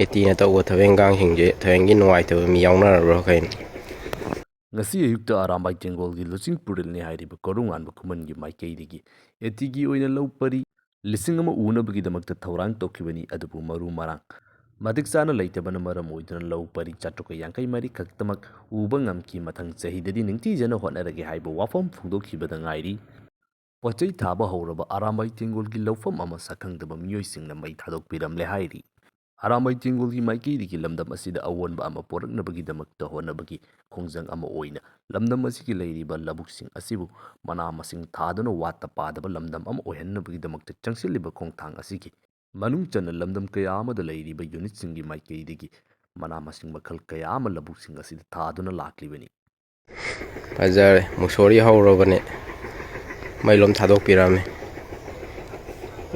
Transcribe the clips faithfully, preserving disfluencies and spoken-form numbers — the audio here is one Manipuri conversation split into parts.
ꯑꯦꯇꯤꯅ ꯇꯧꯕ ꯊꯕꯛ ꯏꯟꯈꯥꯡꯁꯤꯡꯁꯦ ꯊꯣꯏꯅꯒꯤ ꯅꯨꯡꯉꯥꯏꯇꯕ ꯃꯤ ꯌꯥꯎꯅꯔꯕ꯭ꯔꯥ ꯀꯩꯅꯣ? ꯉꯁꯤ ꯑꯌꯨꯛꯇ ꯑꯔꯥꯝꯕꯥꯏ ꯇꯦꯡꯒꯣꯜꯒꯤ ꯂꯨꯆꯤꯡ ꯄꯨꯔꯤꯜꯅꯤ ꯍꯥꯏꯔꯤꯕ ꯀꯣꯔꯧꯉꯥꯟꯕ ꯈꯨꯃꯟꯒꯤ ꯃꯥꯏꯀꯩꯗꯒꯤ ꯑꯦꯇꯤꯒꯤ ꯑꯣꯏꯅ ꯂꯧ ꯄꯔꯤ ꯂꯤꯁꯤꯡ ꯑꯃ ꯎꯅꯕꯒꯤꯗꯃꯛꯇ ꯊꯧꯔꯥꯡ ꯇꯧꯈꯤꯕꯅꯤ꯫ ꯑꯗꯨꯕꯨ ꯃꯔꯨ ꯃꯔꯥꯡ ꯃꯇꯤꯛ ꯆꯥꯅ ꯂꯩꯇꯕꯅ ꯃꯔꯝ ꯑꯣꯏꯗꯨꯅ ꯂꯧ ꯄꯔꯤ ꯆꯥꯇ꯭ꯔꯨꯛꯀ ꯌꯥꯡꯈꯩ ꯃꯔꯤ ꯈꯛꯇꯃꯛ ꯎꯕ ꯉꯝꯈꯤ꯫ ꯃꯊꯪ ꯆꯍꯤꯗꯗꯤ ꯅꯤꯡꯊꯤꯖꯅ ꯍꯣꯠꯅꯔꯒꯦ ꯍꯥꯏꯕ ꯋꯥꯐꯝ ꯐꯣꯡꯗꯣꯛꯈꯤꯕꯗ ꯉꯥꯏꯔꯤ꯫ ꯄꯣꯠ ꯆꯩ ꯊꯥꯕ ꯍꯧꯔꯕ ꯑꯔꯥꯝꯕꯥꯏ ꯇꯦꯡꯒꯣꯜꯒꯤ ꯂꯧꯐꯝ ꯑꯃ ꯁꯛꯈꯪꯗꯕ ꯃꯤꯑꯣꯏꯁꯤꯡꯅ ꯃꯩ ꯊꯥꯗꯣꯛꯄꯤꯔꯝꯂꯦ ꯍꯥꯏꯔꯤ꯫ ꯑꯔꯥꯝꯕꯥꯏ ꯇꯦꯡꯒꯣꯜꯒꯤ ꯃꯥꯏꯀꯩꯗꯒꯤ ꯂꯝꯗꯝ ꯑꯁꯤꯗ ꯑꯑꯣꯟꯕ ꯑꯃ ꯄꯨꯔꯛꯅꯕꯒꯤꯗꯃꯛꯇ ꯍꯣꯠꯅꯕꯒꯤ ꯈꯣꯡꯖꯪ ꯑꯃ ꯑꯣꯏꯅ ꯂꯝꯗꯝ ꯑꯁꯤꯒꯤ ꯂꯩꯔꯤꯕ ꯂꯧꯕꯨꯛꯁꯤꯡ ꯑꯁꯤꯕꯨ ꯃꯅꯥ ꯃꯁꯤꯡ ꯊꯥꯗꯨꯅ ꯋꯥꯠꯇ ꯄꯥꯗꯕ ꯂꯝꯗꯝ ꯑꯃ ꯑꯣꯏꯍꯟꯅꯕꯒꯤꯗꯃꯛꯇ ꯆꯪꯁꯤꯜꯂꯤꯕ ꯈꯣꯡꯊꯥꯡ ꯑꯁꯤꯒꯤ ꯃꯅꯨꯡ ꯆꯟꯅ ꯂꯝꯗꯝ ꯀꯌꯥ ꯑꯃꯗ ꯂꯩꯔꯤꯕ ꯌꯨꯅꯤꯠꯁꯤꯡꯒꯤ ꯃꯥꯏꯀꯩꯗꯒꯤ ꯃꯅꯥ ꯃꯁꯤꯡ ꯃꯈꯜ ꯀꯌꯥ ꯑꯃ ꯂꯧꯕꯨꯛꯁꯤꯡ ꯑꯁꯤꯗ ꯊꯥꯗꯨꯅ ꯂꯥꯛꯂꯤꯕꯅꯤ꯫ ꯐꯖꯔꯦ, ꯃꯨꯁꯣꯔꯤ ꯍꯧꯔꯕꯅꯦ, ꯃꯩ ꯂꯣꯝ ꯊꯥꯗꯣꯛꯄꯤꯔꯝꯃꯦ꯫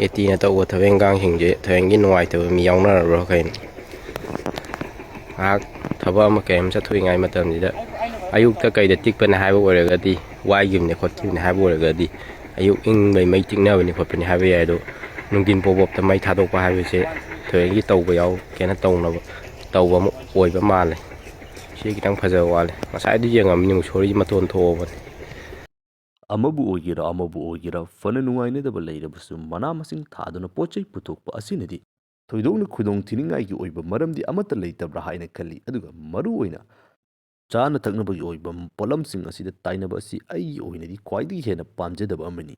ꯑꯦꯇꯤꯅ ꯇꯧꯕ ꯊꯕꯛ ꯏꯟꯈꯥꯡꯁꯤꯡꯁꯦ ꯊꯣꯏꯅꯒꯤ ꯅꯨꯡꯉꯥꯏꯇꯕ ꯃꯤ ꯌꯥꯎꯅꯔꯕ꯭ꯔꯥ ꯀꯩꯅꯣ? ꯉꯥꯏꯍꯥꯛ ꯊꯕꯛ ꯑꯃ ꯀꯩ ꯑꯃ ꯆꯠꯊꯣꯛꯏꯉꯥꯏ ꯃꯇꯝꯁꯤꯗ ꯑꯌꯨꯛꯇ ꯀꯩꯗ ꯇꯤꯛꯄꯅꯦ ꯍꯥꯏꯕ ꯑꯣꯏꯔꯒꯗꯤ, ꯋꯥꯏꯈꯤꯕꯅꯦ ꯈꯣꯠꯈꯤꯕꯅꯦ ꯍꯥꯏꯕ ꯑꯣꯏꯔꯒꯗꯤ, ꯑꯌꯨꯛ ꯏꯪꯕꯩ ꯃꯩ ꯇꯤꯛꯅꯕꯅꯤ ꯈꯣꯠꯄꯅꯤ ꯍꯥꯏꯕ ꯌꯥꯏ꯫ ꯑꯗꯣ ꯅꯨꯡꯊꯤꯟ ꯄꯣꯞ ꯄꯣꯞꯇ ꯃꯩ ꯊꯥꯗꯣꯛꯄ ꯍꯥꯏꯕꯁꯦ ꯊꯣꯏꯅꯒꯤ ꯇꯧꯕ ꯌꯥꯎ ꯀꯩꯅꯣ ꯇꯧꯅꯕ ꯇꯧꯕ ꯑꯃ ꯑꯣꯏꯕ ꯃꯥꯜꯂꯦ꯫ ꯁꯤ ꯈꯤꯇꯪ ꯐꯖꯕ ꯋꯥꯠꯂꯦ꯫ ꯉꯁꯥꯏꯗꯤ ꯌꯦꯡꯉꯝꯃꯤꯅꯤ, ꯃꯨꯁꯣꯔꯤ ꯃꯇꯣꯟ ꯊꯣꯛꯑꯕꯅꯤ꯫ ꯑꯃꯕꯨ ꯑꯣꯏꯒꯦꯔꯥ ꯑꯃꯕꯨ ꯑꯣꯏꯒꯦꯔꯥ, ꯐꯅ ꯅꯨꯡꯉꯥꯏꯅꯗꯕ ꯂꯩꯔꯕꯁꯨ ꯃꯅꯥ ꯃꯁꯤꯡ ꯊꯥꯗꯨꯅ ꯄꯣꯠ ꯆꯩ ꯄꯨꯊꯣꯛꯄ ꯑꯁꯤꯅꯗꯤ ꯊꯣꯏꯗꯣꯛꯅ ꯈꯨꯗꯣꯡ ꯊꯤꯅꯤꯡꯉꯥꯏꯒꯤ ꯑꯣꯏꯕ ꯃꯔꯝꯗꯤ ꯑꯃꯠꯇ ꯂꯩꯇꯕ꯭ꯔꯥ ꯍꯥꯏꯅ ꯈꯜꯂꯤ꯫ ꯑꯗꯨꯒ ꯃꯔꯨꯑꯣꯏꯅ ꯆꯥꯅ ꯊꯛꯅꯕꯒꯤ ꯑꯣꯏꯕ ꯄꯣꯠꯂꯝꯁꯤꯡ ꯑꯁꯤꯗ ꯇꯥꯏꯅꯕ ꯑꯁꯤ ꯑꯩꯒꯤ ꯑꯣꯏꯅꯗꯤ ꯈ꯭ꯋꯥꯏꯗꯒꯤ ꯍꯦꯟꯅ ꯄꯥꯝꯖꯗꯕ ꯑꯃꯅꯤ꯫